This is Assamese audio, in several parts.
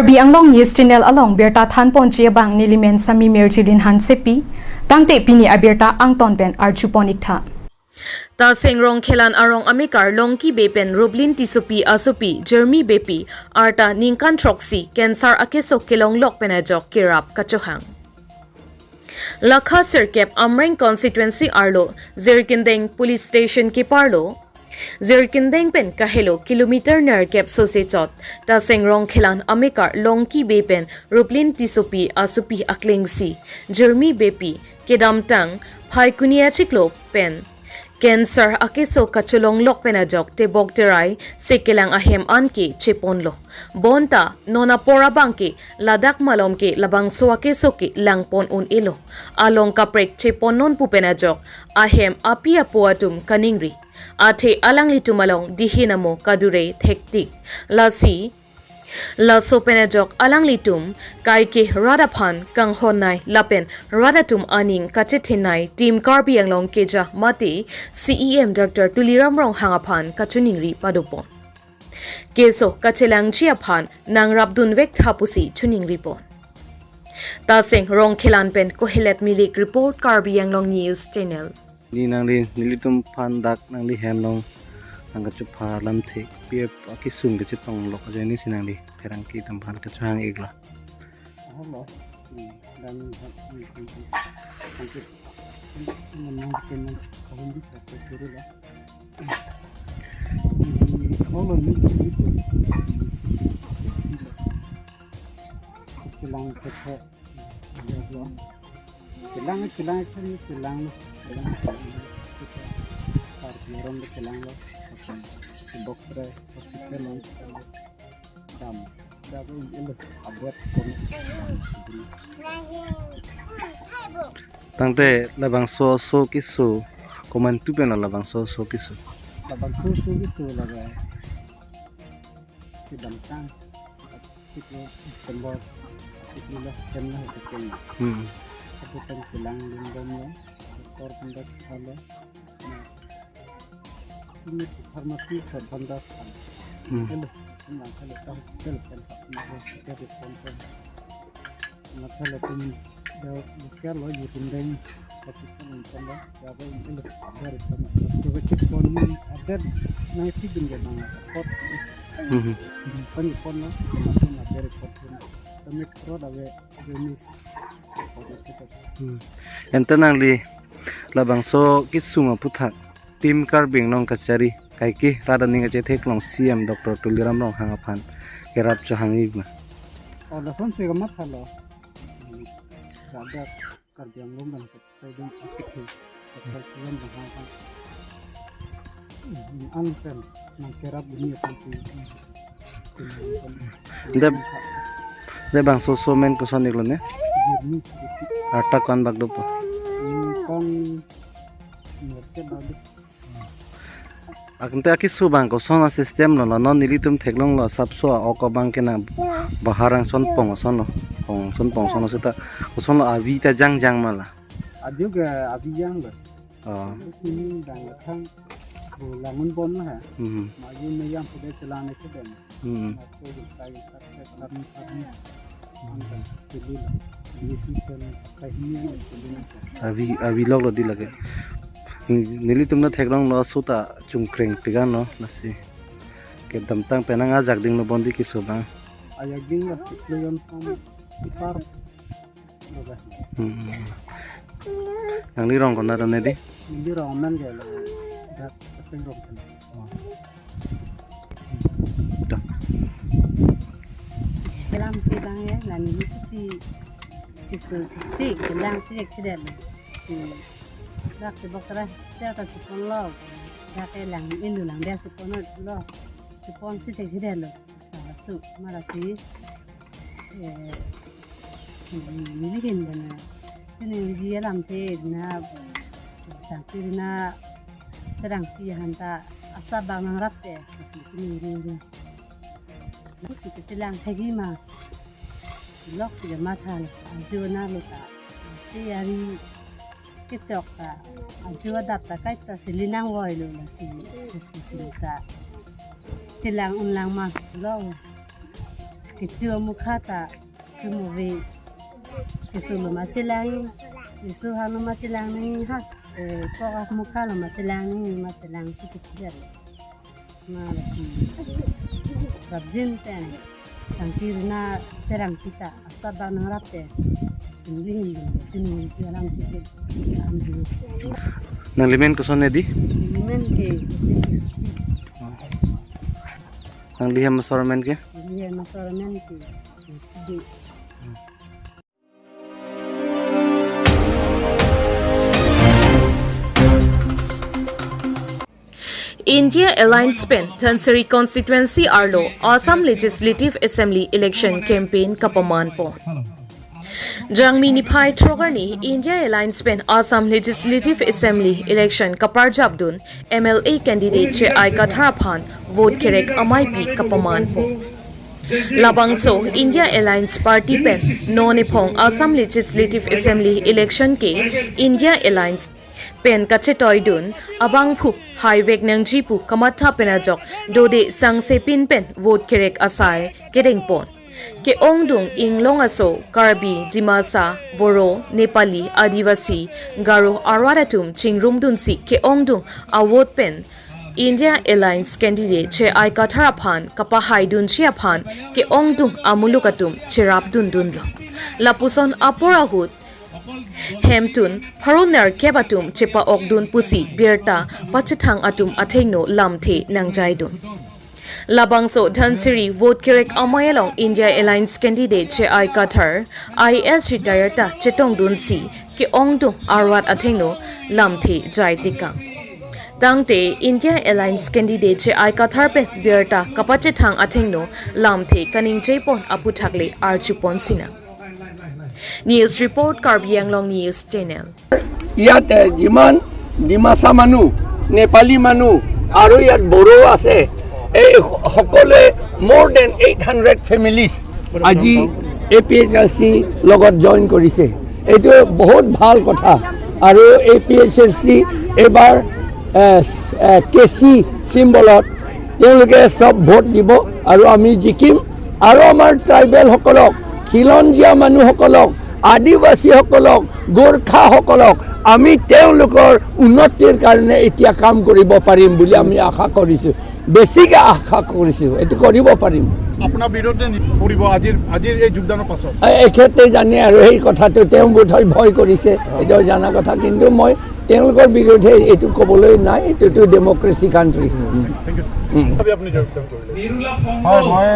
Karbi Anglong News Channel along berta thanpon che bang nilimen sami merjilin hansepi tangte pini abirta angton pen arjupon iktha. Ta sengrong khelan arong amikar longki bepen rublin tisupi asupi jermi bepi arta ningkan troxy cancer akeso kelong lok penajok kirap kachohang. Lakha Sirkep Amreng constituency arlo Zirkindeng police station ki parlo Zirkindeng pen kahelo kilometer ner kep sose chot ta sengrong khelan amikar longki bepen rublin tisupi asupi aklengsi jermi bepi kedamtang phaikunia chiklo pen cancer akeso kacholong lok penajok te bokterai sekelang ahem anke cheponlo bonta nona pora bangke ladak malom ke labang so akeso ke langpon un elo along kaprek cheponon pu penajok ahem apia poatum kaningri athe alangli tumalong dihinamo kadure thektik lasi laso penajok alangli tum kaike radaphan kanghonai lapen radatum aning kachethinai team Karbi Anglong keja mate CEM Dr. Tuliram Rong hangaphan kachuningri padupon keso kachelangchi aphan nangrabdun vek thapusi chuningri pon taseng rong khelan pen kohelet milik report Karbi Anglong News Channel. Ni nangli nilitum phan dak nangli hemlong ang ka pha lam the pi ki sung ke tong lok jani sinangli pherang ki tam phan ka chang egla halo dan dokter hospital dam tangte labang so so kisu koman tu pen labang so so kisu labang so so kisu laga ki dam tang ki sembor ki la kemna hospital hospital kilang lingom lo kor pundak halo pharmacy bhandar Entenangli labang so kisunga puthak tim Karbi Anglong kachari kaiki radani ngache theklong CM Dr. Tuliram Rong hangaphan kerap chahangi ma orla son se gamat halo rada Karbi Anglong ban paidum akhi Dr. Tuliram Rong hangaphan an pen nang kerap buni pan si de bang so so men ko son iklo ne arta kon bagdo po kong akante aki subang ko sona system lo non nilitum theklong lo sapso ok bang kena baharang son pong son lo pong son pong son seta son lo avi ta jang jang mala aju ga avi jang lo sini dang thang langun bon ha maju me yang pude chelane ke den ko tai kat avi avi log lo di lage nili tumna theklong lo suta chungkreng pigan no lasi ke damtang penanga jagding no bondi ki subang ayagding la leyon pam par loga nangli rong kona rane di nili rong man ge lo dat sing rong kan da kelam bang ya nani ti kisu ti kelang si kidel si dak te bakra ta ta pon lo dak lang indu lang dia si pon lo si pon si te kidel sa tu mara si ni hin dana ni ji lam te na sa ti na terang ti hanta asa bang rap te si ni ni si te lang thagi ma lok si ma tha ju na lo ta ti ari ke chok ta ju da ta kai ta silinang woi lo la si si ta ti lang un lang ma lo Kichu mukha ta chumuvi kisu lo machilang kisu hanu machilang ni ha ko mukha lo machilang ni machilang ki ki ma si rabjin ten tangkir na terang kita asaba nang rapte singin jin jalang ki am du nang limen ko sonne di limen ke nang lihem sormen ke lihem sormen ke di India Alliance Pen Dhansiri Constituency Arlo Assam Legislative Assembly Election Campaign Kapaman Po Jangmi Niphai Trogarni India Alliance Pen Assam Legislative Assembly Election Kapar Jabdun MLA candidate Che Aika Tharaphan vote kerek Amai Pi Kapaman Po Labangso India Alliance Party Pen Nonipong Assam Legislative Assembly Election ke India Alliance Pen kache toidun abang phu highway nang jipu kamatha penajok dode sangse pin pen vote kerek asai kedeng pon ke ongdung inglong aso Karbi Dimasa Boro Nepali Adivasi Garo arwadatum chingrum dunsi ke ongdung a vote pen India Alliance candidate che Aika Tharaphan kapa haidun chiaphan ke ongdung amulukatum cherap dun dun lo lapuson aporahut Hemtun pharoner kebatum chepa okdun pusi birta pachithang atum athengno lamthe nangjaidun Labangso Dhansiri vote kerek amayalong India Alliance candidate che Aika Thar IS retired ta chetong dun si ke ongdung arwat athengno lamthe jaitika Tangte India Alliance candidate che Aika Thar pe birta kapachithang athengno lamthe kaning jepon apu thakle archupon sina News report Karbi Anglong News Channel. ইয়াত যিমান ডিমাচা মানুহ নেপালী মানুহ আৰু ইয়াত বড়ো আছে এই সকলোৱে মোৰ then 800 families আজি A P H L C লগত জইন কৰিছে। এইটো বহুত ভাল কথা। আৰু A P H L C এইবাৰ কে চি চিম্বলত তেওঁলোকে চব ভোট দিব আৰু আমি জিকিম। আৰু আমাৰ ট্ৰাইবেলসকলক, খিলঞ্জীয়া মানুহসকলক, আদিবাসীসকলক, গোৰ্খাসকলক আমি তেওঁলোকৰ উন্নতিৰ কাৰণে এতিয়া কাম কৰিব পাৰিম বুলি আমি আশা কৰিছোঁ, বেছিকৈ আশা কৰিছোঁ, এইটো কৰিব পাৰিম। আপোনাৰ বিৰুদ্ধে পৰিব আজিৰ আজিৰ এই যোগদানৰ পাছত এখেতে জানে আৰু সেই কথাটো তেওঁ বোধহয় ভয় কৰিছে, এইটো জনা কথা। কিন্তু মই তেওঁলোকৰ বিৰুদ্ধে এইটো ক'বলৈ নাই, এইটোতো ডেম'ক্ৰেচি কাণ্ট্ৰি। হয়, মই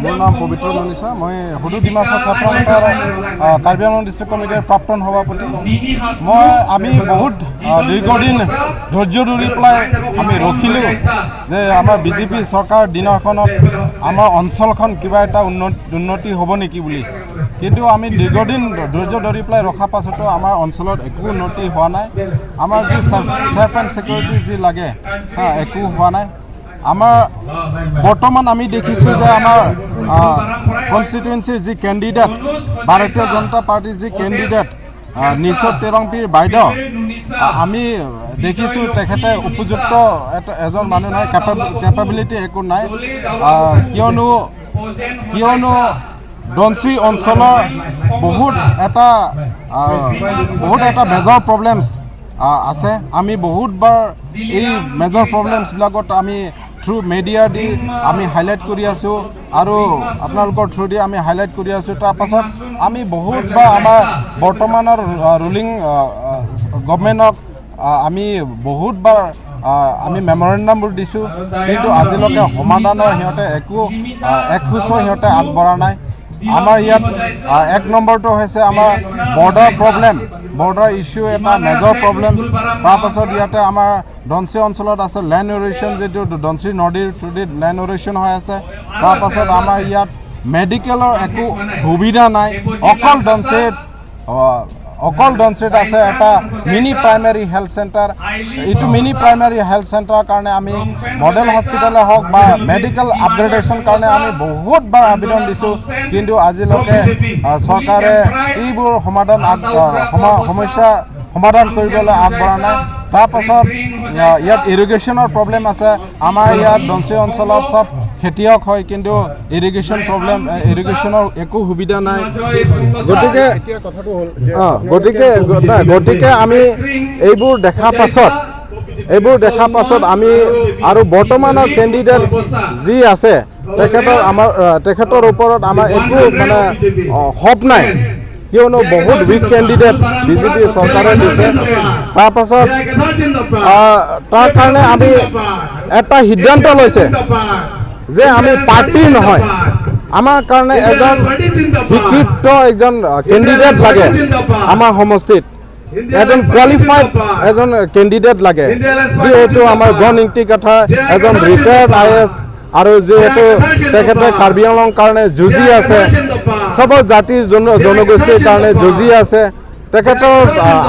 মোৰ নাম পবিত্ৰ মনিষা, মই সদৌ ডিমাচা ছাত্ৰ সন্থাৰ কাৰ্বি আংলং ডিষ্ট্ৰিক্ট কমিটিৰ প্ৰাক্তন সভাপতি। আমি বহুত দীৰ্ঘদিন ধৈৰ্য ধৰি পেলাই আমি ৰখিলোঁ যে আমাৰ বিজেপি চৰকাৰ দিনাখনত আমাৰ অঞ্চলখন কিবা এটা উন্নতি হ'ব নেকি বুলি। কিন্তু আমি দীৰ্ঘদিন ধৈৰ্য ধৰি পেলাই ৰখাৰ পাছতো আমাৰ অঞ্চলত একো উন্নতি হোৱা নাই। আমাৰ যি ছেফ এণ্ড ছিকিউৰিটি যি লাগে একো হোৱা নাই। আমাৰ বৰ্তমান আমি দেখিছোঁ যে আমাৰ কনষ্টিটুৱেঞ্চিৰ যি কেণ্ডিডেট, ভাৰতীয় জনতা পাৰ্টীৰ যি কেণ্ডিডেট নিশত তেৰংপীৰ বাইদেউ, আমি দেখিছোঁ তেখেতে উপযুক্ত এজন মানুহ নহয়, কেপাবিলিটি একো নাই। কিয়নো ধনশিৰি অঞ্চলৰ বহুত এটা মেজৰ প্ৰব্লেমছ আছে। আমি বহুতবাৰ এই মেজৰ প্ৰব্লেমছবিলাকত আমি থ্ৰু মিডিয়া দি আমি হাইলাইট কৰি আছোঁ আৰু আপোনালোকৰ থ্ৰু দি আমি হাইলাইট কৰি আছোঁ। তাৰপাছত আমি বহুতবাৰ আমাৰ বৰ্তমানৰ ৰুলিং গভমেণ্টক আমি বহুতবাৰ আমি মেমৰেণ্ডামবোৰ দিছোঁ, কিন্তু আজিলৈকে সমাধানৰ সিহঁতে একো খোজো সিহঁতে আগবঢ়া নাই। আমাৰ ইয়াত এক নম্বৰটো হৈছে আমাৰ বৰ্ডাৰ প্ৰব্লেম, বৰ্ডাৰ ইছ্যু এটা মেজৰ প্ৰব্লেম। তাৰপাছত ইয়াতে আমাৰ ধনশিৰি অঞ্চলত আছে লেণ্ড এৰোশ্যন, যিটো ধনশিৰি নদীৰ থ্ৰুদি লেণ্ড এৰোশ্যন হৈ আছে। তাৰপাছত আমাৰ ইয়াত মেডিকেলৰ একো সুবিধা নাই। অকল ধনশিৰিত আছে এটা মিনি প্ৰাইমেৰী হেল্থ চেণ্টাৰ। এইটো মিনি প্ৰাইমেৰী হেল্থ চেণ্টাৰৰ কাৰণে আমি মডেল হস্পিটেলে হওক বা মেডিকেল আপগ্ৰেডেশ্যন কাৰণে আমি বহুতবাৰ আবেদন দিছোঁ, কিন্তু আজিলৈকে চৰকাৰে এইবোৰ সমাধান সমস্যা সমাধান কৰিবলৈ আগবঢ়া নাই। তাৰপাছত ইয়াত ইৰিগেশ্যনৰ প্ৰব্লেম আছে। আমাৰ ইয়াত ধনশিৰি অঞ্চলত চব খেতিয়ক হয়, কিন্তু ইৰিগেশ্যন প্ৰব্লেম, ইৰিগেশ্যনৰ একো সুবিধা নাই। গতিকে গতিকে গতিকে আমি এইবোৰ দেখা পাছত আমি আৰু বৰ্তমানৰ কেণ্ডিডেট যি আছে তেখেতৰ ওপৰত আমাৰ একো মানে হপ নাই, কিয়নো বহুত উইক কেণ্ডিডেট বিজেপি চৰকাৰে দিছে। তাৰপাছত তাৰ কাৰণে আমি এটা সিদ্ধান্ত লৈছে যে আমি পাৰ্টি নহয়, আমাৰ কাৰণে এজন শিক্ষিত এজন কেণ্ডিডেট লাগে, আমাৰ সমষ্টিত এজন কোৱালিফাইড এজন কেণ্ডিডেট লাগে, যিহেতু আমাৰ জন ইংতি কাথাৰ এজন ৰিটায়াৰ্ড IAS আৰু যিহেতু তেখেতে কাৰ্বি আংলং কাৰণে যুঁজি আছে, চবৰ জাতিৰ জনগোষ্ঠীৰ কাৰণে যুঁজি আছে, তেখেতৰ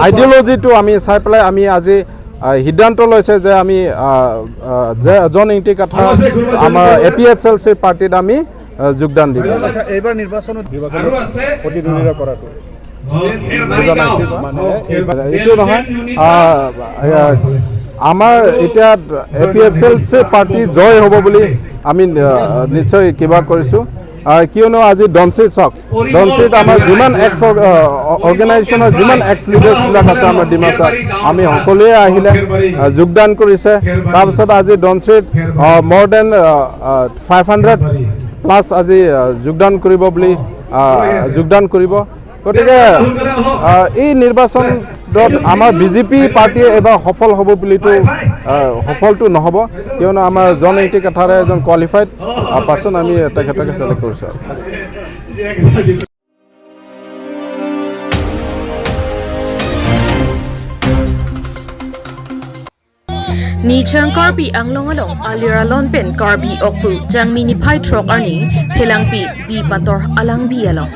আইডিঅ'লজিটো আমি চাই পেলাই আমি আজি সিদ্ধান্ত লৈছে যে আমি জন ইংতি কাথাৰ আমাৰ APHLC পাৰ্টিত আমি যোগদান দিম। এইবাৰ নিৰ্বাচনত প্ৰতিদ্বন্দ্বিতা কৰাটো মানে এইটো নহয়, আমাৰ এতিয়া APHLC party জয় হ'ব বুলি আমি নিশ্চয় কিবা কৰিছোঁ, কিয়নো আজি ডনচিত চাওক, ডনচিত আমাৰ যিমান এক্স অৰ্গেনাইজেশ্যনৰ যিমান এক্স লিডাৰ্ছবিলাক আছে আমাৰ ডিমাচা, আমি সকলোৱে আহিলে যোগদান কৰিছে। তাৰপিছত আজি ডনচিত মোৰ then 500 plus আজি যোগদান কৰিব বুলি যোগদান কৰিব। গতিকে এই নিৰ্বাচনত আমাৰ বিজেপি পাৰ্টীয়ে এইবাৰ সফল হ'ব বুলিতো সফলটো নহ'ব, কিয়নো আমাৰ জন ইংতি কাথাৰে এজন কোৱালিফাইড পাৰ্চন আমি তেখেতকে চিলেক্ট কৰিছোঁ। Nichang Karbi Anglong along alira lon pen Karbi okpu jangmi ni phai throk arni phelangpi bi pator alang bi along.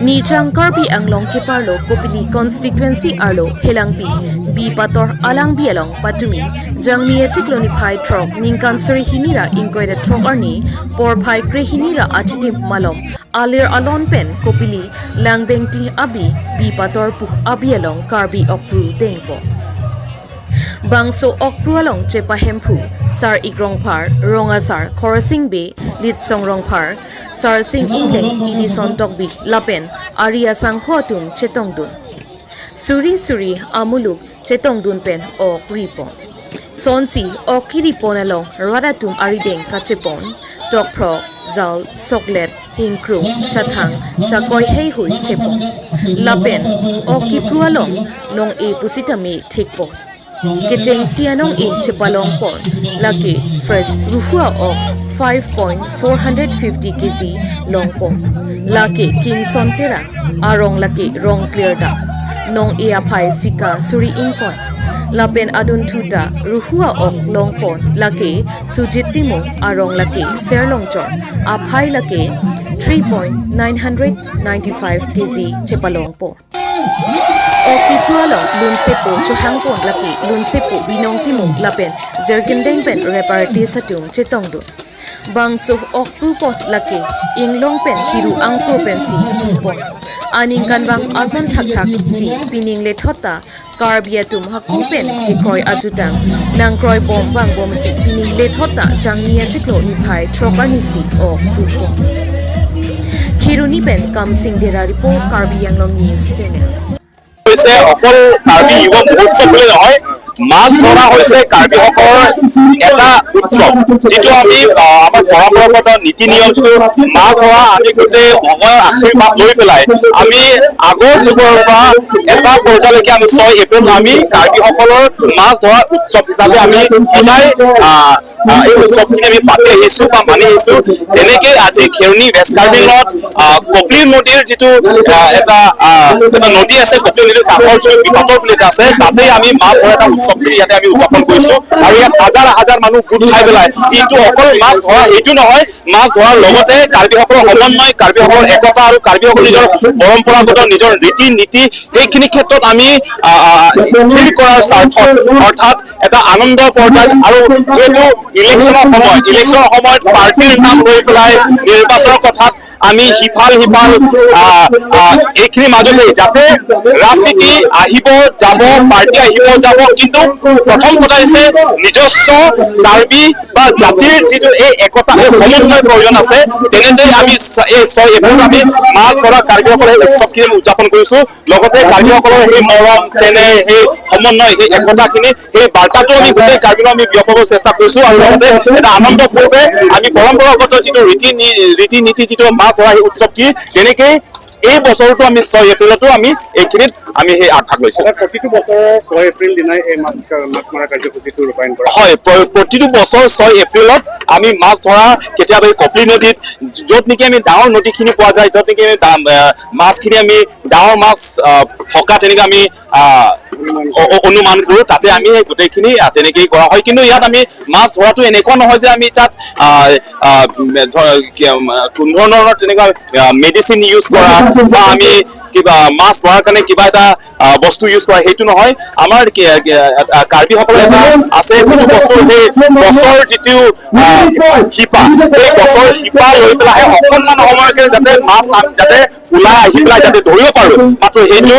Nichang Karbi Anglong keparlo Kopili constituency arlo phelangpi bi pator alang bi along patumi jangmi achikloni phai throk ningkan suri hinira inquiry throk arni por phai krehinira achitim malom alir alon pen Kopili langbengti abi bi pator puh abi along Karbi okpu dengpo. Bangso okpru along chepa hemphu sar igrongphar rongasar khorasing be litsong rongphar sar sing ingleng idison tokbi lapen aria sang hotum chetongdun suri suri amuluk chetongdun pen ok ripon sonsi okiripon along radatum arideng kachepon tokpro zal soklet hingkru chathang chakoi hei hui chepon lapen okipru along nong e pusitami thikpo Kecheng sianong e chepalong pon laki first ruhua ok 5.450 kg long pon laki king sontera arong laki rong clear da nong e aphai sika suri ingkoi lapen adun thuta ruhua ok long pon laki sujit timo arong laki serlong chor aphai laki 3.995 kg chepalong pon Okiprualong lunsepo chohangpon laki lunsepo binong timung lapen zergendeng pen reparti satung chetongdu bangso okpru pot laki inglong pen hiru angko pen si pon aning kanbang ason thak thak si pining le thota karbiatum hakku pen kikroi ajutang nangkroi bom bang bom si pining le thota changnia chiklo ni phai throkani si okpru pon Khiruni pen Kamsing Dera report Karbi Anglong News Channel. হৈছে অকল কাৰ্বি যুৱ মহোৎসৱ বুলি নহয়, মাছ ধৰা হৈছে কাৰ্বিসকলৰ এটা উৎসৱ, যিটো আমি আমাৰ পৰম্পৰাগত নীতি নিয়মটো মাছ ধৰা আমি গোটেই ভগৱানৰ আশীৰ্বাদ লৈ পেলাই আমি আগৰ যুগৰ পৰা এটা পৰ্যায়লৈকে আমি 6 এপ্ৰিল আমি কাৰ্বিসকলৰ মাছ ধৰা উৎসৱ হিচাপে আমি সদায় এই উৎসৱখিনি আমি পাতি আহিছো বা মানি আহিছো। তেনেকে আজি খেৰণি ৱেষ্ট কাৰ্বিঙত কপিলী নদীৰ যিটো এটা নদী আছে, কপিলী নদীৰ কাষৰ যিটো বিপাতৰ বুলি এটা আছে, তাতেই আমি মাছ ধৰা এটা উৎসৱখিনি ইয়াতে আমি উদযাপন কৰিছো। আৰু ইয়াত হাজাৰ হাজাৰ মানুহ গোট খাই পেলাই কিন্তু অকল মাছ ধৰা এইটো নহয়, মাছ ধৰাৰ লগতে কাৰ্বিসকলৰ সমন্বয়, কাৰ্বিসকলৰ একতা আৰু কাৰ্বিসকলৰ নিজৰ পৰম্পৰাগত নিজৰ ৰীতি নীতি সেইখিনি ক্ষেত্ৰত আমি স্থিৰ কৰাৰ স্বাৰ্থত, অৰ্থাৎ এটা আনন্দ পৰ্যায়ত। আৰু যিহেতু ইলেকশ্যনৰ সময়ত পাৰ্টিৰ নাম লৈ পেলাই নিৰ্বাচনৰ কথাত আমি সিফাল সিফাল এইখিনিৰ মাজতে যাতে ৰাজনীতি আহিব যাব, পাৰ্টি আহিব যাব, কিন্তু প্ৰথম কথা হৈছে নিজস্ব কাৰ্বি বা জাতিৰ যিটো এই একতা, এই সমন্বয়ৰ প্ৰয়োজন আছে। তেনেদৰে আমি এই 6 এপ্ৰিলত আমি মাছ ধৰা কাৰ্বিসকলৰ সেই উৎসৱখিনি আমি উদযাপন কৰিছো। লগতে কাৰ্বিসকলৰ সেই মৰম চেনেহ, সেই সমন্বয়, সেই একতাখিনি, সেই বাৰ্তাটো আমি গোটেই কাৰ্বি আমি বিয়পাব চেষ্টা কৰিছো। আৰু লগতে এটা আনন্দ পূৰ্বে আমি পৰম্পৰাগত যিটো ৰীতি নীতি যিটো মাছ ধৰা সেই উৎসৱটি, তেনেকেই এই বছৰটো আমি 6 এপ্ৰিলতো আমি এইখিনিত আমি সেই আগভাগ লৈছো। প্ৰতিটো বছৰৰ 6 এপ্ৰিল দিনাই এই মাছ মৰা কাৰ্যসূচীটো ৰূপায়ণ কৰা হয়। প্ৰতিটো বছৰ 6 এপ্ৰিলত আমি মাছ ধৰা কেতিয়াবা এই কপিলী নদীত, য'ত নেকি আমি ডাঙৰ নদীখিনি পোৱা যায়, য'ত নেকি আমি মাছখিনি আমি ডাঙৰ মাছ থকা তেনেকে আমি অনুমান কৰোঁ, তাতে আমি গোটেইখিনি তেনেকেই কৰা হয়। কিন্তু ইয়াত আমি মাছ ধৰাটো এনেকুৱা নহয় যে আমি তাত কোনো ধৰণৰ তেনেকুৱা মেডিচিন ইউজ কৰা বা আমি কিবা মাছ ধৰাৰ কাৰণে কিবা এটা বস্তু ইউজ কৰা, সেইটো নহয়। আমাৰ কাৰ্বিসকলৰ এটা আছে যিটো বস্তু, সেই গছৰ যিটো শিপা, সেই গছৰ শিপা লৈ পেলাই অকণমান সময়ৰ কাৰণে যাতে মাছ যাতে ওলাই আহি পেলাই যাতে ধৰিব পাৰো, মাত্ৰ সেইটো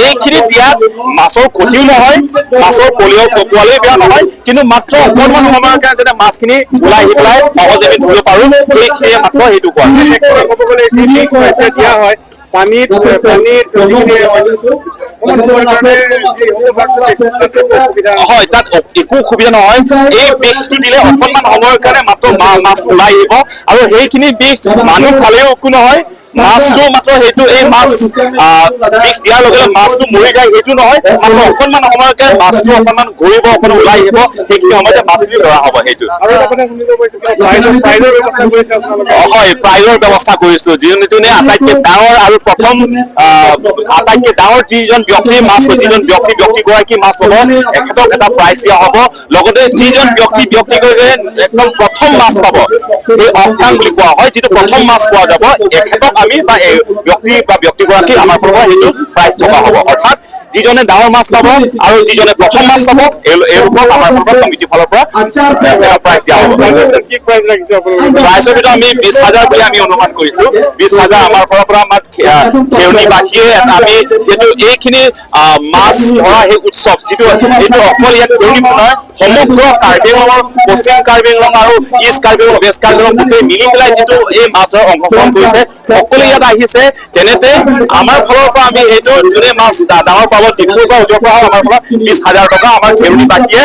এইখিনি দিয়াত মাছৰ ক্ষতিও নহয়, মাছৰ পোৱালিও বেয়া নহয়, কিন্তু মাত্ৰ অকণমান সময়ৰ কাৰণে যাতে মাছখিনি ওলাই আহি পেলাই সহজে আমি ধৰিব পাৰো, সেইখিনিয়ে মাত্ৰ সেইটো কোৱা দিয়া হয়। পানীত হয়, তাত একো অসুবিধা নহয়। এই বিষটো দিলে অকণমান সময়ৰ কাৰণে মাত্ৰ মাছ ওলাই আহিব, আৰু সেইখিনি বিষ মানুহ খালেও একো নহয়, মাছটো মাত্ৰ সেইটো এই মাছ বিষ দিয়াৰ লগে লগে মাছটো মৰি যায় সেইটো নহয়, মাত্ৰ অকণমান সময়ৰ কাৰণে মাছটো অকণমান ঘূৰিব, অকণমান ওলাই আহিব, সেইখিনি সময়তে মাছখিনি ধৰা হ'ব। সেইটো হয়, প্ৰাইজৰ ব্যৱস্থা কৰিছো। যিজনে আটাইতকৈ ডাঙৰ আৰু প্ৰথম আটাইতকৈ ডাঙৰ যিজন ব্যক্তি মাছ, যিজন ব্যক্তিগৰাকী মাছ পাব, এখেতক এটা প্ৰাইজ দিয়া হ'ব। লগতে যিজন ব্যক্তিগৰাকীয়ে একদম প্ৰথম মাছ পাব, এই অখ্যাং বুলি কোৱা হয়, যিটো প্ৰথম মাছ পোৱা যাব, এখেতক আমি বা এই ব্যক্তি বা ব্যক্তিগৰাকী আমাৰ ফালৰ পৰা সেইটো প্ৰাইজ থকা হ'ব। অৰ্থাৎ যিজনে ডাঙৰ মাছ পাব আৰু যিজনে প্ৰথম মাছ পাব, এওঁলোকক আমাৰ ফালৰ পৰা কমিটিৰ ফালৰ পৰা এটা প্ৰাইজ দিয়া হ'ব। প্ৰাইজৰ ভিতৰত আমি 20,000 বুলি আমি অনুমান কৰিছো। 20,000 আমাৰ ফালৰ পৰা আমাৰ খেৰণিবাসীয়ে আমি যিহেতু এইখিনি মাছ ধৰা সেই উৎসৱ, যিটো এইটো অকল ইয়াত খেৰণি নহয়, সমগ্ৰ কাৰ্বি আংলঙৰ পশ্চিম কাৰ্বি আংলং আৰু ইষ্ট কাৰ্বি আংলং, ৱেষ্ট কাৰ্বি আংলং গোটেই মিলি পেলাই যিটো এই মাছ ধৰাৰ অংশগ্ৰহণ কৰিছে, সকলোৱে ইয়াত আহিছে। তেনেতে আমাৰ ফালৰ পৰা আমি সেইটো যোনে মাছ ডাঙৰ পাব, ডিফুৰ পৰা উজৰ পৰা আমাৰ পৰা 20,000 টকা আমাৰ খেৰণিবাসীয়ে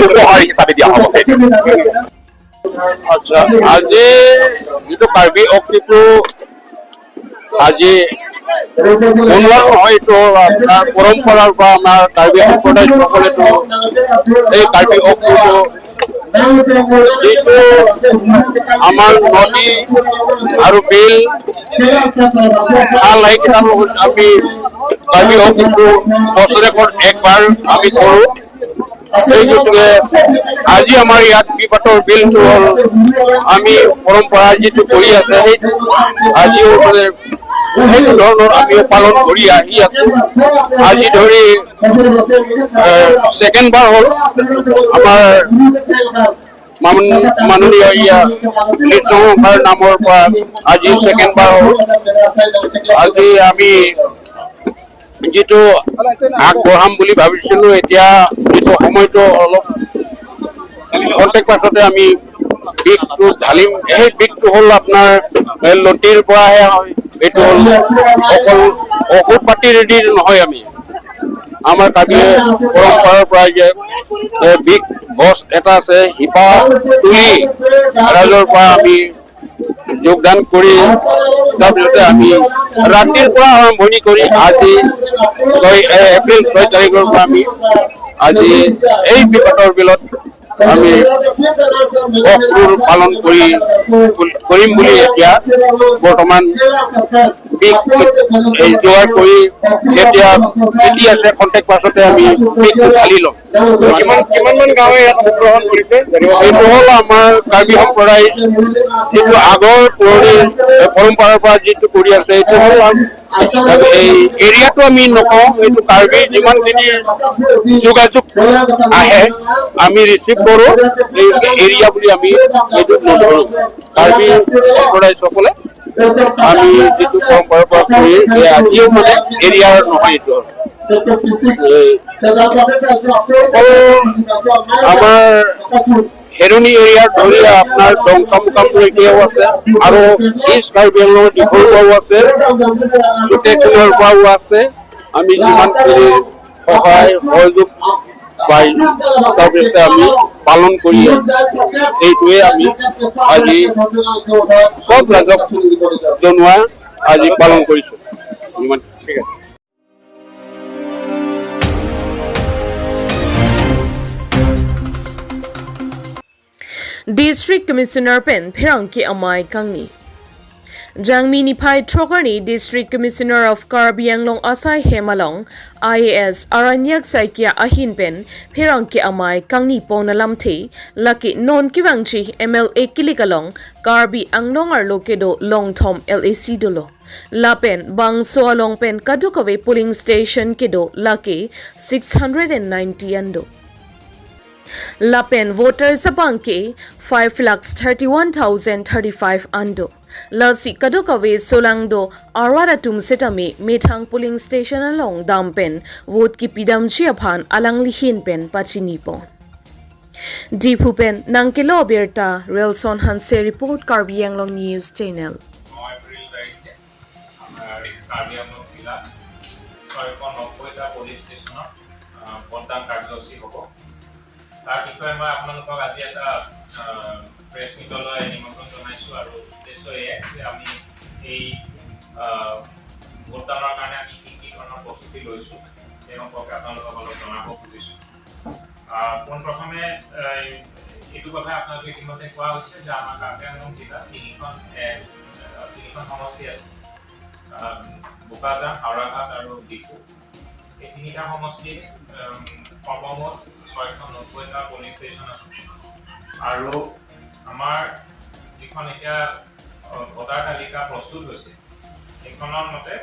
উপহাৰ হিচাপে দিয়া হ'ব। আচ্ছা, আজি যিটো কাৰ্বি অক্তিটো আজি বনোৱা নহয়, এইটো আপোনাৰ পৰম্পৰাৰ পৰা আমাৰ কাৰ্বি সম্প্ৰদায়সকলেতো এই কাৰ্বি অক্তিটো যিটো আমাৰ নদী আৰু বিল খাল, সেইকেইটাৰ লগত আমি কাৰ্বি অক্তিটো বছৰেকত একবাৰ আমি কৰোঁ। সেই গতিকে আজি আমাৰ ইয়াত বিপাতৰ বিলটো হ'ল আমি পৰম্পৰা যিটো কৰি আছে, সেই আজিও মানে সেইটো ধৰণৰ আমি পালন কৰি আহি আছো। আজি ধৰি ছেকেণ্ড বাৰ হ'ল আমাৰ মাননীয় নৃত্যসংসাৰ নামৰ পৰা আজি ছেকেণ্ড বাৰ হ'ল। আজি আমি যিটো আগবঢ়াম বুলি ভাবিছিলো, এতিয়া যিটো সময়টো অলপ খন্তেক পাছতে আমি বিষটো ঢালিম। সেই বিষটো হ'ল আপোনাৰ লতিৰ পৰাহে হয়, এইটো হ'ল অকল ঔষধ পাতিৰেদি নহয়। আমি আমাৰ কাৰ্বি পৰম্পৰাৰ পৰাই যে বিষ গছ এটা আছে, শিপা তুলি ৰাইজৰ পৰা আমি যোগদান কৰি তাৰপিছতে আমি ৰাতিৰ পৰা আৰম্ভণি কৰি আজি 6 এপ্ৰিল 6 তাৰিখৰ পৰা আমি আজি এই বিপদৰ বিলত আমি পালন কৰিম বুলি এতিয়া বৰ্তমান এই যোগাৰ কৰি এতিয়া খেতি আছে, খন্তেক পাছতে আমি বিষটো ঢালি ল'ম। কিমানমান গাঁৱে ইয়াত অংশগ্ৰহণ কৰিছে? এইটো হ'ল আমাৰ কাৰ্বি সম্প্ৰদায় যিটো আগৰ পুৰণি পৰম্পৰাৰ পৰা যিটো কৰি আছে, এইটো হ'ল এই এৰিয়াটো আমি নকওঁ, এইটো কাৰ্বি যিমানখিনি যোগাযোগ আহে আমি ৰিচিভ কৰোঁ, এই এৰিয়া বুলি আমি এইটো নধৰোঁ। কাৰ্বি সম্প্ৰদায়সকলে আমি যিটো পৰম্পৰাৰ পৰা কৰি এই আজিও মানে এৰিয়াৰ নহয়। এইটো অকল আমাৰ হেৰণি এৰিয়াৰ ধৰি আপোনাৰ ডংকামুকামলৈকেও আছে আৰু ইষ্ট কাৰ্বি আংলঙৰ ডিফুৰ পৰাও আছে, চুটেকুলৰ পৰাও আছে। আমি যিমানখিনি সহায় সহযোগ পাই, তাৰপিছতে আমি পালন কৰি এইটোৱে আমি আজি চব ৰাইজক জনোৱা আজি পালন কৰিছোঁ। ইমান ঠিক আছে। District Commissioner pen pherang ki amai kangni Jangmi ni phai throkarni District Commissioner of Karbi Anglong Asai Hemalong IAS Aranyak Saikia ahin pen pherang ki amai kangni pona lamthe laki non kiwangchi MLA kilikalong Karbi Anglong ar lokedo Longthom LAC dolo lapen bangso along pen kadukave polling station kedo laki 690 ando Lapen voters abangke 5,31,035 ando. Lasi kadukave solangdo arwada tumsetame methang polling station along dampen vote ki pidam chiaphan alang lihin pen pachini pon. Diphu pen nangkelo berta Relson Hanse report Karbi Anglong News Channel. 9 April তাৰিখে আমাৰ কাৰ্বি আংলং জিলাত 690টা পুলিচ ষ্টেচনত ভোটদান কাৰ্যসূচী হ'ব। তাৰ বিষয়ে মই আপোনালোকক আজি এটা প্ৰেছ মিটলৈ নিমন্ত্ৰণ জনাইছোঁ আৰু উদ্দেশ্য এয়াই যে আমি এই ভোটদানৰ কাৰণে আমি কি কি ধৰণৰ প্ৰস্তুতি লৈছোঁ, সেই সম্পৰ্কে আপোনালোকক অলপ জনাব খুজিছোঁ। পোনপ্ৰথমে এইটো কথা আপোনালোকে ইতিমধ্যে কোৱা হৈছে যে আমাৰ কাৰ্বি আংলং জিলাত তিনিখন সমষ্টি আছে, বোকাজান, হাওৰাঘাট আৰু ডিফু। এই তিনিটা সমষ্টিত সৰ্বমুঠ 690টা পলিং ষ্টেচন আছে আৰু আমাৰ যিখন এতিয়া ভোটাৰ তালিকা প্ৰস্তুত হৈছে, সেইখনৰ মতে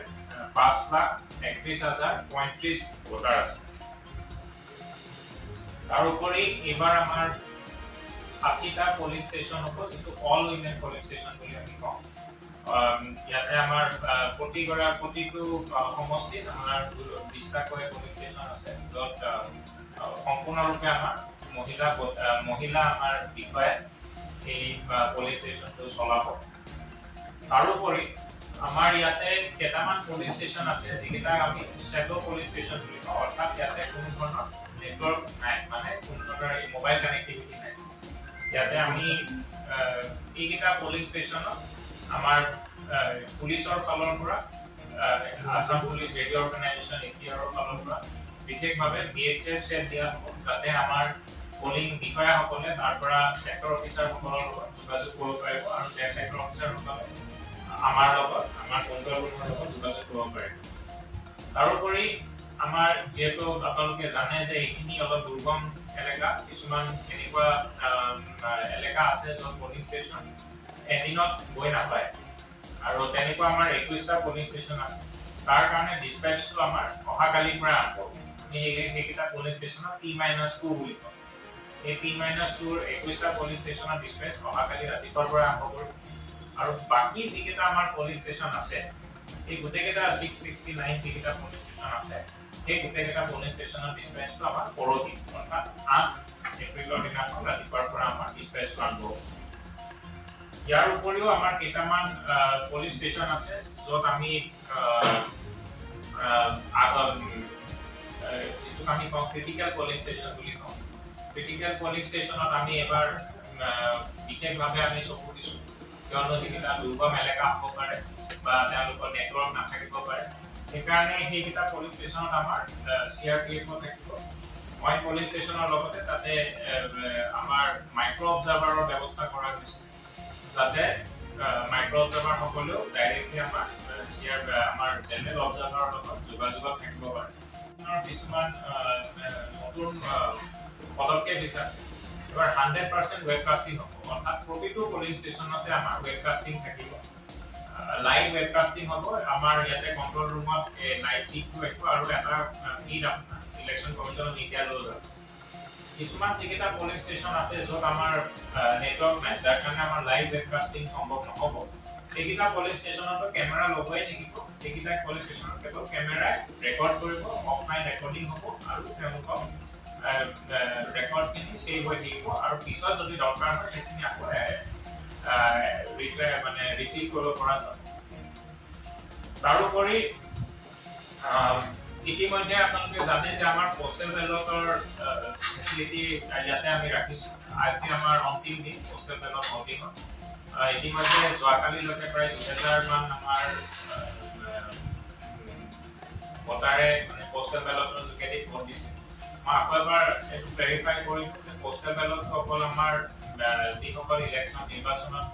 5,31,035 ভোটাৰ আছে। তাৰোপৰি এইবাৰ আমাৰ 60টা পলিং ষ্টেচন হ'ব, যিটো অল উইমেন পলিং ষ্টেচন বুলি আমি কওঁ। ইয়াতে আমাৰ প্ৰতিটো সমষ্টিত আমাৰ 20টাকৈ পলিং ষ্টেচন আছে, য'ত সম্পূৰ্ণৰূপে আমাৰ মহিলা আমাৰ বিষয়াই এই পলিং ষ্টেচনটো চলাব। তাৰোপৰি আমাৰ ইয়াতে কেইটামান পলিং ষ্টেচন আছে, যিকেইটাক আমি শ্বেড' পলিং ষ্টেচন বুলি কওঁ, অৰ্থাৎ ইয়াতে কোনো ধৰণৰ নেটৱৰ্ক নাই, মানে কোনো ধৰণৰ মোবাইল কানেক্টিভিটি নাই। ইয়াতে আমি এইকেইটা পলিং ষ্টেচনত আমাৰ পুলিচৰ ফালৰ পৰা, আছাম পুলিচ ৰেডিঅ' অৰ্গেনাইজেশ্যন এপিআৰৰ ফালৰ পৰা বিশেষভাৱে ভি এইচ এফ ছেট দিয়া হ'ব, যাতে আমাৰ পলিং বিষয়াসকলে তাৰ পৰা ছেক্টৰ অফিচাৰসকলৰ লগত যোগাযোগ কৰিব পাৰিব আৰু ছেক্টৰ অফিচাৰসকলে আমাৰ লগত, আমাৰ কণ্ট্ৰল ৰুমৰ লগত যোগাযোগ কৰিব পাৰিব। তাৰোপৰি আমাৰ যিহেতু আপোনালোকে জানে যে এইখিনি অলপ দুৰ্গম এলেকা, কিছুমান এনেকুৱা এলেকা আছে য'ত পলিং ষ্টেচন এদিনত গৈ নাপায় আৰু তেনেকুৱা আমাৰ 21টা পলিং ষ্টেচন আছে। তাৰ কাৰণে ডিছপেচটো আমাৰ অহাকালিৰ পৰা আৰম্ভ হ'ব। আমি সেইকেইটা পলিং ষ্টেচনত টি মাইনাছ 2 বুলি কওঁ। এই টি মাইনাছ 2ৰ 21টা পলিং ষ্টেচনৰ ডিছপেচ অহাকালি ৰাতিপুৱাৰ পৰা আৰম্ভ কৰিম আৰু বাকী যিকেইটা আমাৰ পলিং ষ্টেচন আছে, এই গোটেইকেইটা 669 যিকেইটা পলিং ষ্টেচন আছে, সেই গোটেইকেইটা পলিং ষ্টেচনৰ ডিছপেচটো আমাৰ পৰহি, অৰ্থাৎ 8 এপ্ৰিলৰ দিনাখন ৰাতিপুৱাৰ পৰা আমাৰ ডিছপেচটো আৰম্ভ হ'ব। ইয়াৰ উপৰিও আমাৰ কেইটামান পলিং ষ্টেচন আছে, য'ত আমি যিটোক আমি কওঁ ক্ৰিটিকেল পলিং ষ্টেচন বুলি কওঁ। ক্ৰিটিকেল পলিং ষ্টেচনত আমি এবাৰ বিশেষভাৱে আমি চকু দিছোঁ, কিয়নো যিকেইটা দুৰ্গম এলেকা হ'ব পাৰে বা তেওঁলোকৰ নেটৱৰ্ক নাথাকিব পাৰে, সেইকাৰণে সেইকেইটা পলিং ষ্টেচনত আমাৰ চি আৰ পি এফো থাকিব। পইণ্ট পলিং ষ্টেচনৰ লগতে তাতে আমাৰ মাইক্ৰ' অবজাৰ্ভাৰৰ ব্যৱস্থা কৰা গৈছে, যাতে মাইক্ৰ' অবজাৰ্ভাৰসকলেও ডাইৰেক্টলি আমাৰ চি আৰ আমাৰ জেনেৰেল অবজাৰ্ভাৰৰ লগত যোগাযোগত থাকিব পাৰে। কিছুমান নতুন পদক্ষেপ হিচাপে এইবাৰ 100% ৱেবকাষ্টিং হ'ব, অৰ্থাৎ প্ৰতিটো পলিং ষ্টেচনতে আমাৰ ৱেবকাষ্টিং থাকিব, লাইভ ৱেবকাষ্টিং হ'ব। আমাৰ ইয়াতে কণ্ট্ৰল ৰুমত লাইভ ফিডটো ৰাখিব আৰু এটা ফিড আপোনাৰ ইলেকশ্যন কমিশ্যন অফ ইণ্ডিয়ালৈও যাব। কিছুমান যিকেইটা পলিং ষ্টেচন আছে, য'ত আমাৰ নেটৱৰ্ক নাই, যাৰ কাৰণে আমাৰ লাইভ ৱেবকাষ্টিং সম্ভৱ নহ'ব, সেইকেইটা পলিং ষ্টেচনতো কেমেৰা লগোৱাই থাকিব। সেইকেইটা পলিং ষ্টেচনত কেৱল কেমেৰাই ৰেকৰ্ড কৰিব, অফলাইন ৰেকৰ্ডিং হ'ব আৰু তেওঁলোকক ৰেকৰ্ডখিনি ছেভ হৈ থাকিব আৰু পিছত যদি দৰকাৰ হয় সেইখিনি আকৌ মানে ৰিট্ৰিভ কৰিব পৰা যাব। তাৰোপৰি ইতিমধ্যে আপোনালোকে জানে যে আমাৰ পোষ্টেল বেলটৰ ফেচিলিটি ইয়াতে আমি ৰাখিছোঁ। আজি আমাৰ অন্তিম দিন পোষ্টেল বেলট ভোটিঙৰ। ইতিমধ্যে যোৱাকালিলৈকে প্ৰায় 2000 মান আমাৰ ভোটাৰে মানে পোষ্টেল বেলটৰ যোগেদি ভোট দিছে। মই আকৌ এবাৰ এইটো ক্লেৰিফাই কৰিছোঁ যে পোষ্টেল বেলটটো অকল আমাৰ যিসকল ইলেকশ্যন নিৰ্বাচনত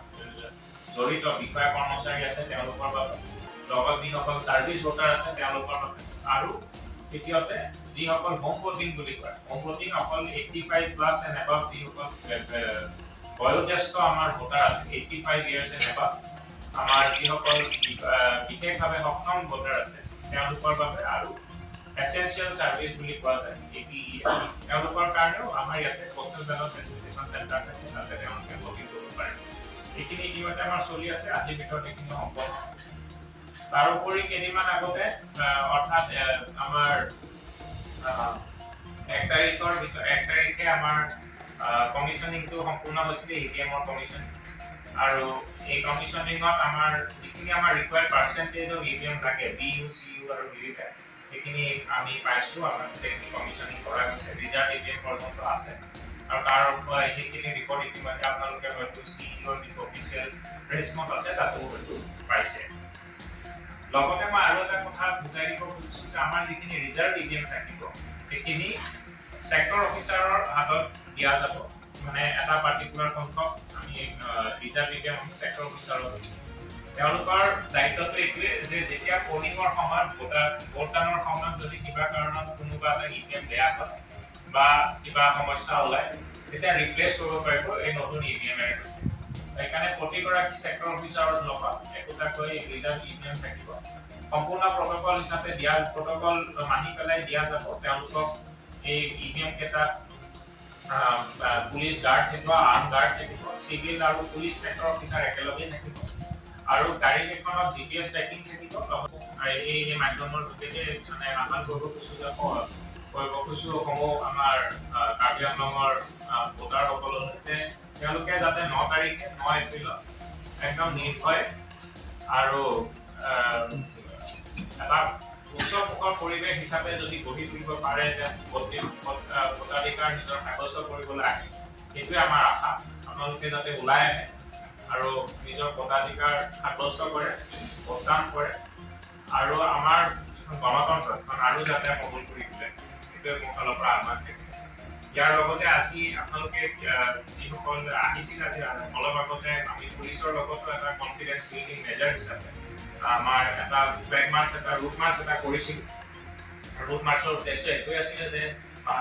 জড়িত বিষয়া কৰ্মচাৰী আছে তেওঁলোকৰ বাবে, লগত যিসকল ছাৰ্ভিচ ভোটাৰ আছে তেওঁলোকৰ বাবে, আৰু তৃতীয়তে যিসকল হোম ভোটিং বুলি কয়, হোম ভোটিং অকল 85+ এণ্ড এবাভ যিসকল বয়োজ্যেষ্ঠ আমাৰ ভোটাৰ আছে, 85 ইয়াৰ্ছ এণ্ড এবাভ আমাৰ যিসকল বিশেষভাৱে সক্ষম ভোটাৰ আছে তেওঁলোকৰ বাবে, আৰু এচেঞ্চিয়েল ছাৰ্ভিচ বুলি কোৱা যায় এপিই, তেওঁলোকৰ কাৰণেও আমাৰ ইয়াতে পোষ্টেল বেলট ফেচিলিটেশ্যন চেণ্টাৰ থাকে, তাতে তেওঁলোকে ভোটিং কৰিব পাৰে। এইখিনি ইতিমধ্যে আমাৰ চলি আছে, আজিৰ ভিতৰত এইখিনি সম্পন্ন। তাৰোপৰি কেইদিনমান আগতে অৰ্থাৎ আমাৰ 1 তাৰিখৰ ভিতৰত 1 তাৰিখে আমাৰ কমিশ্যনিংটো সম্পূৰ্ণ হৈছিলে, EVM-ৰ কমিশ্যন। আৰু এই কমিশ্যনিঙত আমাৰ যিখিনি আমাৰ ৰিকুৱাৰ্ড পাৰ্চেণ্টেজ অফ EVM লাগে, BU, CU আৰু VVPAT, সেইখিনি আমি পাইছোঁ। আমাৰ গোটেইখিনি কমিশ্যনিং কৰা গৈছে, ৰিজাৰ্ভ EVM পৰ্যন্ত আছে আৰু তাৰ সেইখিনি ৰিপৰ্ট ইতিমধ্যে আপোনালোকে হয়তো CEO-ৰ যিটো অফিচিয়েল প্ৰেছ নোট আছে তাতো হয়তো পাইছে। লগতে মই আৰু এটা কথা বুজাই দিব খুজিছোঁ যে আমাৰ যিখিনি ৰিজাৰ্ভ EVM থাকিব সেইখিনি ছেক্টৰ অফিচাৰৰ হাতত দিয়া যাব, মানে এটা পাৰ্টিকুলাৰ সংখ্যক আমি ৰিজাৰ্ভ EVM আমি ছেক্টৰ অফিচাৰক দিম। তেওঁলোকৰ দায়িত্বটো এইটোৱে যে যেতিয়া পলিঙৰ সময়ত ভোটদানৰ সময়ত যদি কিবা কাৰণত কোনোবা এটা EVM বেয়া হয় বা কিবা সমস্যা ওলায়, তেতিয়া ৰিপ্লেচ কৰিব পাৰিব এই নতুন EVM-এৰে। সেইকাৰণে প্ৰতিগৰাকী ছেক্টৰ অফিচাৰৰ লগত একোটাকৈ ৰিজাৰ্ভ EVM থাকিব। সম্পূৰ্ণ প্ৰট'কল হিচাপে দিয়া, প্ৰট'কল মানি পেলাই দিয়া যাব। তেওঁলোকক এই EVM কেইটাত পুলিচ গাৰ্ড থাকিব, আৰ্ম গাৰ্ড থাকিব, চিভিল আৰু পুলিচ ছেক্টৰ অফিচাৰ একেলগেই থাকিব আৰু গাড়ী কেইখনত GPS tracking থাকিব। এই মাধ্যমৰ যোগেদি মানে আহ্বান কৰিব খুজিছোঁ যে কৰিব খুজিছোঁ সমূহ আমাৰ কাৰ্বি আংলঙৰ ভোটাৰসকললৈ যে তেওঁলোকে যাতে 9 তাৰিখে 9 এপ্ৰিলত একদম নিৰ্ভয় আৰু এটা উৎসৱমুখৰ পৰিৱেশ হিচাপে যদি গঢ়ি তুলিব পাৰে যে ভোটাধিকাৰ নিজৰ সাব্যস্ত কৰিবলৈ আহে, সেইটোৱে আমাৰ আশা। আপোনালোকে যাতে ওলাই আহে আৰু নিজৰ ভোটাধিকাৰ সাব্যস্ত কৰে, ভোটদান কৰে আৰু আমাৰ যিখন গণতন্ত্ৰ সেইখন আৰু যাতে সবল কৰি তোলে, সেইটোৱে মোৰ ফালৰ পৰা আহ্বান থাকিব। ইয়াৰ লগতে আজি আপোনালোকে যিসকল আহিছিল আজি অলপ আগতে আমি পুলিচৰ লগতো এটা কনফিডেন্স বিল্ডিং মেজাৰ হিচাপে আমাৰ এটা ফ্লেগ মাৰ্চ, এটা ৰুট মাৰ্চ এটা কৰিছিলোঁ। ৰুট মাৰ্চৰ উদ্দেশ্য এইটোৱে আছিলে যে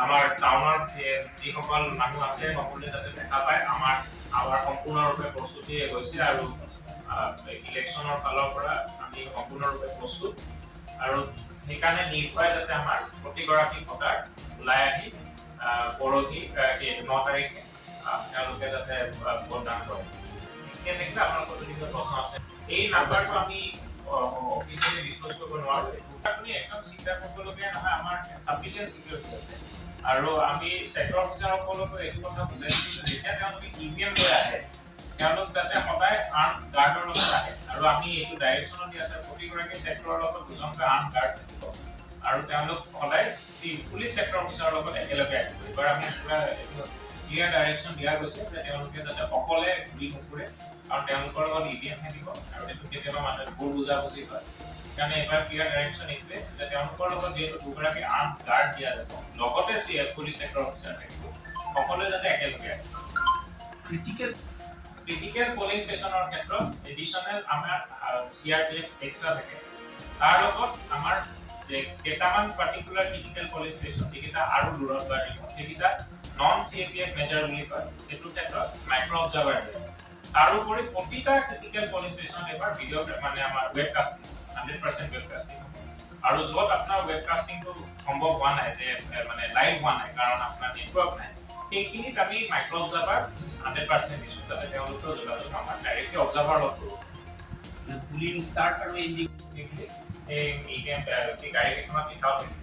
আমাৰ টাউনৰ যিসকল মানুহ আছে সকলোৱে যাতে দেখা পায় আমাৰ সম্পূৰ্ণৰূপে প্ৰস্তুতি গৈছে আৰু ইলেকশ্যনৰ ফালৰ পৰা আমি সম্পূৰ্ণৰূপে প্ৰস্তুত আৰু সেইকাৰণে নিৰ্ভয়ে যাতে আমাৰ প্ৰতিগৰাকী ভোটাৰ ওলাই আহি পৰহি 9 তাৰিখে তেওঁলোকে যাতে ভোটদান কৰে। এইখিনিয়ে থাকিলে আপোনালোকৰ যদি কিবা প্ৰশ্ন আছে, এই নাম্বাৰটো আমি অফিচিয়েলি ডিছক্ল'জ কৰিব নোৱাৰোঁ। আপুনি একদম চিন্তা কৰিবলগীয়া নহয়, আমাৰ চাফিচিয়েণ্ট চিকিউৰিটি আছে আৰু আমি ছেক্টৰ অফিচাৰসকলকো এইটো কথা বুজাই দিছোঁ যে যেতিয়া তেওঁলোকে EVM লৈ আহে তেওঁলোক যাতে সদায় আৰ্ম গাৰ্ডৰ লগত আহে আৰু আমি এইটো ডাইৰেকশ্যনত দিয়া আছে প্ৰতিগৰাকী ছেক্টৰৰ লগত দুজনকৈ আৰ্ম গাৰ্ড থাকিব আৰু তেওঁলোক সদায় পুলিচ ছেক্টৰ অফিচাৰৰ লগত একেলগে আহিব। এইবাৰ আমি পুৰা এইটো ক্লিয়াৰ ডাইৰেকশ্যন দিয়া গৈছে যে তেওঁলোকে যাতে অকলে ঘূৰি নুফুৰে আৰু তেওঁলোকৰ লগত EVM থাকিব আৰু এইটো কেতিয়াবা মানুহে ভুল বুজাবুজি হয়, সেইকাৰণে এইবাৰ ক্লিয়াৰ ডাইৰেকশ্যন এইটোৱে যে তেওঁলোকৰ লগত যিহেতু দুগৰাকী আৰ্ম গাৰ্ড দিয়া যাব, লগতে পুলিচ ছেক্টৰ অফিচাৰ থাকিব, সকলোৱে যাতে একেলগে আহে। ক্ৰিটিকেল পলিং ষ্টেচনৰ ক্ষেত্ৰত এডিশ্যনেল আমাৰ CRPF extra থাকে, তাৰ লগত আমাৰ যে কেইটামান পাৰ্টিকুলাৰ ক্ৰিটিকেল পলিং ষ্টেচন যিকেইটা আৰু দূৰত বা সেইকেইটা নন CAPF measure বুলি কয়, সেইটোৰ ক্ষেত্ৰত মাইক্ৰ' অবজাৰ্ভাৰ দিয়া যায়। তাৰোপৰি প্ৰতিটা ক্ৰিটিকেল পলিং ষ্টেচনত এইবাৰ ভিডিঅ' মানে আমাৰ ৱেব কাষ্টিং 100% ৱেব কাষ্টিং হ'ব আৰু য'ত আপোনাৰ ৱেব কাষ্টিংটো সম্ভৱ হোৱা নাই যে মানে লাইভ হোৱা নাই কাৰণ আপোনাৰ নেটৱৰ্ক নাই, সেইখিনিত আমি মাইক্ৰ' অবজাৰ্ভাৰ 100% দিছোঁ যাতে তেওঁলোকেও যোগাযোগ আমাৰ ডাইৰেক্টলি অবজাৰ্ভাৰ লগত কৰিব। পুলিং ষ্টাৰ্ট আৰু এণ্ডিং এই ইভিএম গাড়ীকেইখনত লিখাও থাকিব।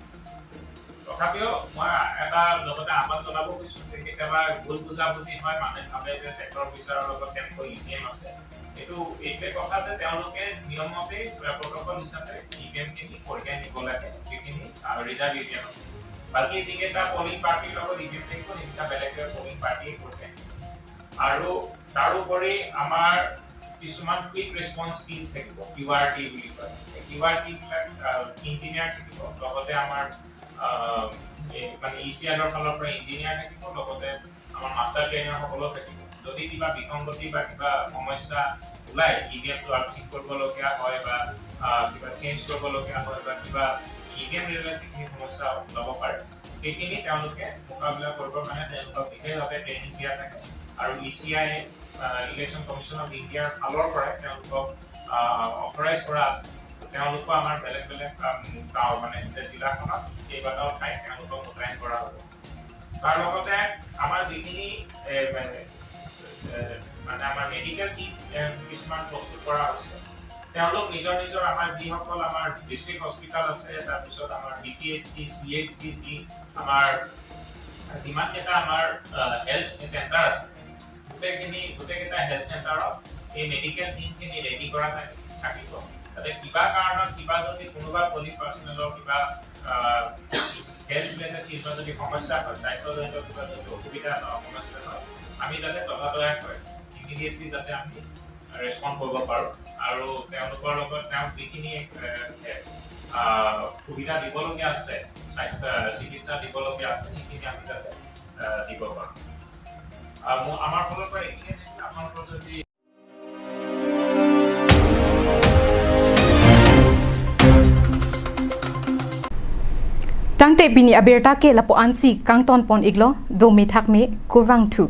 তথাপিও মই এটা লগতে আহ্বান জনাব খুজিছোঁ যে কেতিয়াবা ভুল বুজাবুজি হয়, মানুহে ভাবে যে ছেক্টৰ অফিচাৰৰ লগত কেনেকৈ ইভিএম আছে। এইটো এইটোৱে কথা যে তেওঁলোকে নিয়মমতেই প্ৰট'কল হিচাপে ইভিএমখিনি কঢ়িয়াই নিব লাগে, যিখিনি ৰিজাৰ্ভ ইভিএম আছে। বাকী যিকেইটা পলিং পাৰ্টিৰ লগত ইভিএম থাকিব সেইকেইটা বেলেগকৈ পলিং পাৰ্টিয়ে কঢ়িয়াই। আৰু তাৰোপৰি আমাৰ কিছুমান কুইক ৰেছপন্স টিম থাকিব, কিউআৰটি বুলি কয়। কিউআৰটিবিলাক ইঞ্জিনিয়াৰ থাকিব, লগতে আমাৰ মানে ইচিআইএলৰ ফালৰ পৰা ইঞ্জিনিয়াৰ থাকিব, লগতে আমাৰ মাষ্টাৰ ট্ৰেইনাৰসকলো থাকিব। যদি কিবা বিসংগতি বা কিবা সমস্যা ওলায়, ইভিএমটো ঠিক কৰিবলগীয়া হয় বা কিবা চেঞ্জ কৰিবলগীয়া হয় বা কিবা ইভিএম ৰিলেটেড যিখিনি সমস্যা ওলাব পাৰে, সেইখিনি তেওঁলোকে মোকাবিলা কৰিবৰ কাৰণে তেওঁলোকক বিশেষভাৱে ট্ৰেইনিং দিয়া থাকে। আৰু ইচিআই ইলেকশ্যন কমিশ্যন অফ ইণ্ডিয়াৰ ফালৰ পৰাই তেওঁলোকক অথৰাইজ কৰা আছে। তেওঁলোকো আমাৰ বেলেগ বেলেগ গাঁও মানে জিলাখনত কেইবাটাও ঠাইত তেওঁলোকক মোতায়েন কৰা হ'ব। তাৰ লগতে আমাৰ যিখিনি মানে আমাৰ মেডিকেল কিট কিছুমান প্ৰস্তুত কৰা হৈছে, তেওঁলোক নিজৰ নিজৰ আমাৰ যিসকল আমাৰ ডিষ্ট্ৰিক্ট হস্পিটেল আছে, তাৰপিছত আমাৰ বিপিএইচচি, চিএইচচি, যি আমাৰ যিমানকেইটা আমাৰ হেল্থ চেণ্টাৰ আছে, গোটেইকেইটা হেল্থ চেণ্টাৰত এই মেডিকেল টিমখিনি ৰেডি কৰা থাকিব। যাতে কিবা কাৰণত কিবা যদি কোনোবা পলিং পাৰ্চনেলৰ কিবা হেল্থ ৰিলেটেড কিবা যদি সমস্যা হয়, স্বাস্থ্যজনিত কিবা যদি অসুবিধা সমস্যা হয়, আমি যাতে ততাতৈয়াকৈ ইমিডিয়েটলি যাতে আমি ৰেচপণ্ড কৰিব পাৰোঁ আৰু তেওঁলোকৰ লগত তেওঁক যিখিনি সুবিধা দিবলগীয়া আছে, স্বাস্থ্য চিকিৎসা দিবলগীয়া আছে, সেইখিনি আমি যাতে দিব পাৰোঁ। আমাৰ ফালৰ পৰা এইখিনিয়ে থাকিল। আপোনালোকৰ যদি Tangte bini abirta ke lapo ansi kangton pon iglo do mi thak mi kurang thu.